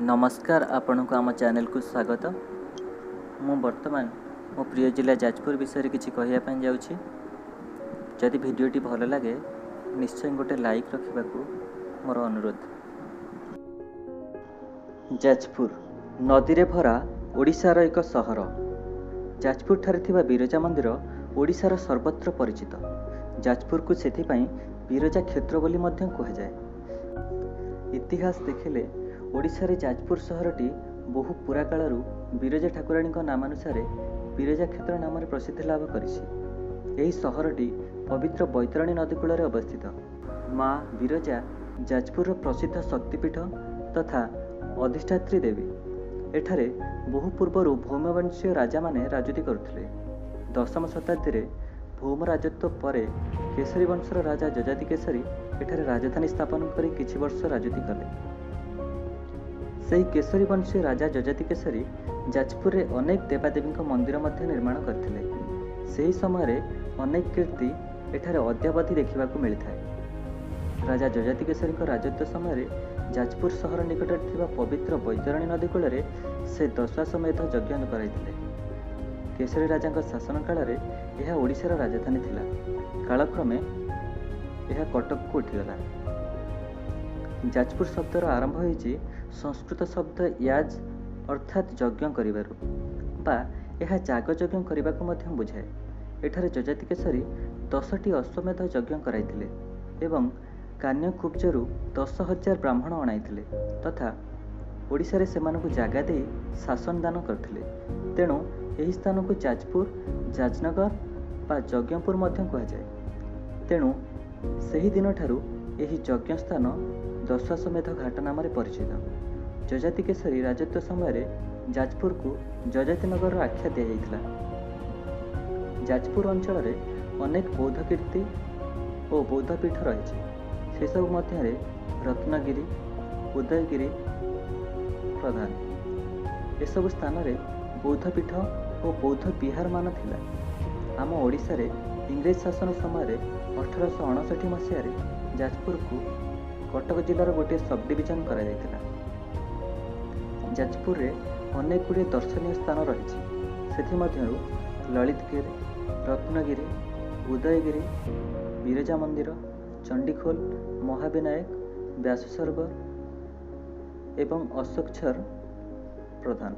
ନମସ୍କାର, ଆପଣଙ୍କୁ ଆମ ଚ୍ୟାନେଲକୁ ସ୍ୱାଗତ। ମୁଁ ବର୍ତ୍ତମାନ ମୋ ପ୍ରିୟ ଜିଲ୍ଲା ଯାଜପୁର ବିଷୟରେ କିଛି କହିବା ପାଇଁ ଯାଉଛି। ଯଦି ଭିଡ଼ିଓଟି ଭଲ ଲାଗେ, ନିଶ୍ଚୟ ଗୋଟେ ଲାଇକ୍ ରଖିବାକୁ ମୋର ଅନୁରୋଧ। ଯାଜପୁର ନଦୀରେ ଭରା ଓଡ଼ିଶାର ଏକ ସହର। ଯାଜପୁରଠାରେ ଥିବା ବିରଜା ମନ୍ଦିର ଓଡ଼ିଶାର ସର୍ବତ୍ର ପରିଚିତ। ଯାଜପୁରକୁ ସେଥିପାଇଁ ବିରଜା କ୍ଷେତ୍ର ବୋଲି ମଧ୍ୟ କୁହାଯାଏ। ଇତିହାସ ଦେଖିଲେ ଓଡ଼ିଶାରେ ଯାଜପୁର ସହରଟି ବହୁ ପୁରାକାଳରୁ ବିରଜା ଠାକୁରାଣୀଙ୍କ ନାମାନୁସାରେ ବିରଜା କ୍ଷେତ୍ର ନାମରେ ପ୍ରସିଦ୍ଧି ଲାଭ କରିଛି। ଏହି ସହରଟି ପବିତ୍ର ବୈତରଣୀ ନଦୀ କୂଳରେ ଅବସ୍ଥିତ। ମା ବିରଜା ଯାଜପୁରର ପ୍ରସିଦ୍ଧ ଶକ୍ତିପୀଠ ତଥା ଅଧିଷ୍ଠାତ୍ରୀ ଦେବୀ। ଏଠାରେ ବହୁ ପୂର୍ବରୁ ଭୌମବଂଶୀୟ ରାଜାମାନେ ରାଜୁତି କରୁଥିଲେ। ଦଶମ ଶତାବ୍ଦୀରେ ଭୌମ ରାଜତ୍ୱ ପରେ କେଶରୀ ବଂଶର ରାଜା ଯଯାତି କେଶରୀ ଏଠାରେ ରାଜଧାନୀ ସ୍ଥାପନ କରି କିଛି ବର୍ଷ ରାଜୁତି କଲେ। ସେହି କେଶରୀ ବଂଶୀୟ ରାଜା ଯଯାତି କେଶରୀ ଯାଜପୁରରେ ଅନେକ ଦେବାଦେବୀଙ୍କ ମନ୍ଦିର ମଧ୍ୟ ନିର୍ମାଣ କରିଥିଲେ। ସେହି ସମୟରେ ଅନେକ କୀର୍ତ୍ତି ଏଠାରେ ଅଦ୍ୟାବଧି ଦେଖିବାକୁ ମିଳିଥାଏ। ରାଜା ଯଯାତି କେଶରୀଙ୍କ ରାଜତ୍ୱ ସମୟରେ ଯାଜପୁର ସହର ନିକଟରେ ଥିବା ପବିତ୍ର ବୈତରଣୀ ନଦୀ କୂଳରେ ସେ ଦଶାଶ୍ୱମେଧ ଯଜ୍ଞ କରାଇଥିଲେ। କେଶରୀ ରାଜାଙ୍କ ଶାସନ କାଳରେ ଏହା ଓଡ଼ିଶାର ରାଜଧାନୀ ଥିଲା। କାଳକ୍ରମେ ଏହା କଟକକୁ ଉଠିଗଲା। ଯାଜପୁର ଶବ୍ଦର ଆରମ୍ଭ ହୋଇଛି ସଂସ୍କୃତ ଶବ୍ଦ ୟାଜ୍ ଅର୍ଥାତ୍ ଯଜ୍ଞ କରିବାରୁ, ବା ଏହା ଯାଗଯଜ୍ଞ କରିବାକୁ ମଧ୍ୟ ବୁଝାଏ। ଏଠାରେ ଯଯାତି କେଶରୀ 10ଟି ଅଶ୍ୱମେଧ ଯଜ୍ଞ କରାଇଥିଲେ ଏବଂ କାନ୍ୟକୁବ୍ଜରୁ 10,000 ବ୍ରାହ୍ମଣ ଅଣାଇଥିଲେ ତଥା ଓଡ଼ିଶାରେ ସେମାନଙ୍କୁ ଜାଗା ଦେଇ ଶାସନ ଦାନ କରିଥିଲେ। ତେଣୁ ଏହି ସ୍ଥାନକୁ ଯାଜପୁର, ଯାଜନଗର ବା ଯଜ୍ଞପୁର ମଧ୍ୟ କୁହାଯାଏ। ତେଣୁ ସେହି ଦିନଠାରୁ ଏହି ଯଜ୍ଞ ସ୍ଥାନ ଦଶାଶ୍ୱମେଧ ଘାଟ ନାମରେ ପରିଚିତ। ଯଯାତି କେଶରୀ ରାଜତ୍ୱ ସମୟରେ ଯାଜପୁରକୁ ଯଯାତି ନଗରର ଆଖ୍ୟା ଦିଆଯାଇଥିଲା। ଯାଜପୁର ଅଞ୍ଚଳରେ ଅନେକ ବୌଦ୍ଧ କୀର୍ତ୍ତି ଓ ବୌଦ୍ଧ ପୀଠ ରହିଛି। ସେସବୁ ମଧ୍ୟରେ ରତ୍ନଗିରି, ଉଦୟଗିରି ପ୍ରଧାନ। ଏସବୁ ସ୍ଥାନରେ ବୌଦ୍ଧ ପୀଠ ଓ ବୌଦ୍ଧ ବିହାରମାନ ଥିଲା। ଆମ ଓଡ଼ିଶାରେ ଇଂରେଜ ଶାସନ ସମୟରେ 1859 ମସିହାରେ ଯାଜପୁରକୁ କଟକ ଜିଲ୍ଲାର ଗୋଟିଏ ସବ୍ ଡିଭିଜନ କରାଯାଇଥିଲା। ଯାଜପୁରରେ ଅନେକ ଗୁଡ଼ିଏ ଦର୍ଶନୀୟ ସ୍ଥାନ ରହିଛି। ସେଥିମଧ୍ୟରୁ ଲଳିତଗିରି, ରତ୍ନଗିରି, ଉଦୟଗିରି, ବିରଜା ମନ୍ଦିର, ଚଣ୍ଡିଖୋଲ, ମହାବିନାୟକ, ବ୍ୟାସ ସରୋବର ଏବଂ ଅଶୋକଝର ପ୍ରଧାନ।